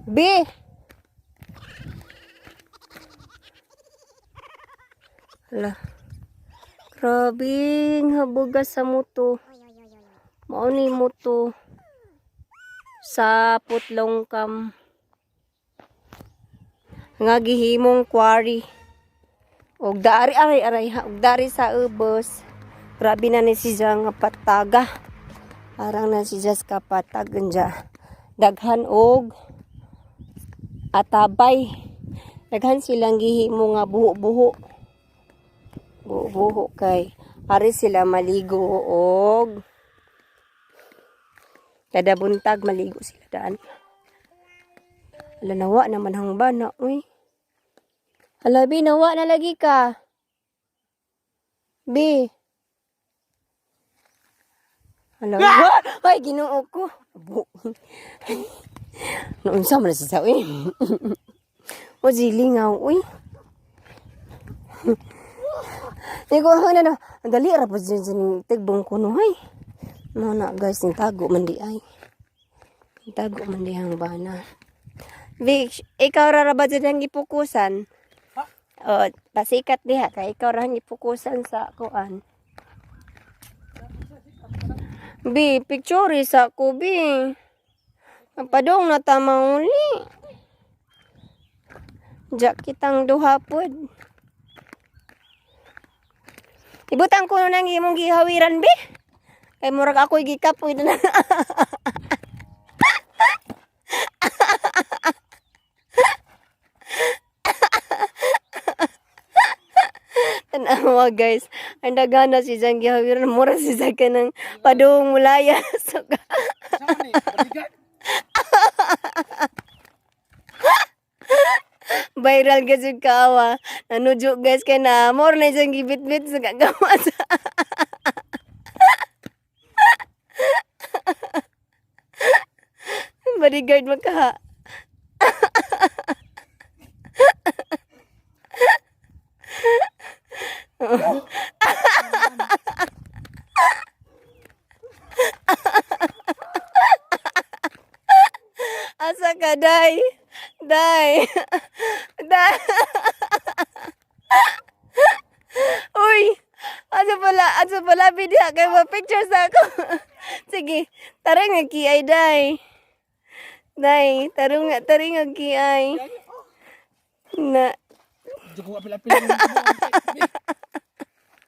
B. Hala. Grabing habuga sa muto. Mao ni muto sa Putlong Kam. Nga gihimong quarry. Og dari aray aray ha, og dari sa ubos. Grabe na ni siya nga pataga. Parang na siya sa kapatag anja. Daghan og atabay. Daghan silang gihimo nga buho-buho. Buho-buho kay ari sila maligo og kada buntag maligo sila daan. Ala, nawa naman hang bana, uy. Ala, bi, nawa na lagi ka. Bi. Ala, wa! Ay, Ginoo ko. Bu. Naunsa man na siya, uy. O, zilingaw, uy. Nigo, ano na, ang dali ra po dyan sa tigbong ko no, ay. Mo na, guys, tago man di ay. Tago man di ang bana. Vic, ikaw ra ra ba dyan ang gipukusan? O, pasikat diha, kay ikaw ra ang gipukusan sa kuan. Bi, picture sa ko, bi. Ang padong na tama uli. Diya kitang duha pod. Ibutang ko nang imong gihawiran, bi. Kay murag ako'y gikapoy na. Tanawa, guys. Ang dagana si Jang gihawiran, mura si Jang kanang padung mulaya. So, Saan ni? Bodyguard? Viral kasi kaawa. Nanudyo, guys, kay na more na siyang gibitbit sa kagawa sa bodyguard magkaha. Asa ka, day? Day. Day. Uy! Asa pala, bidya kay mo pictures ako. Sige, tara nga kiay, day. Day, tara nga, tara nga kiay. Na, Hindi ko apil-apil.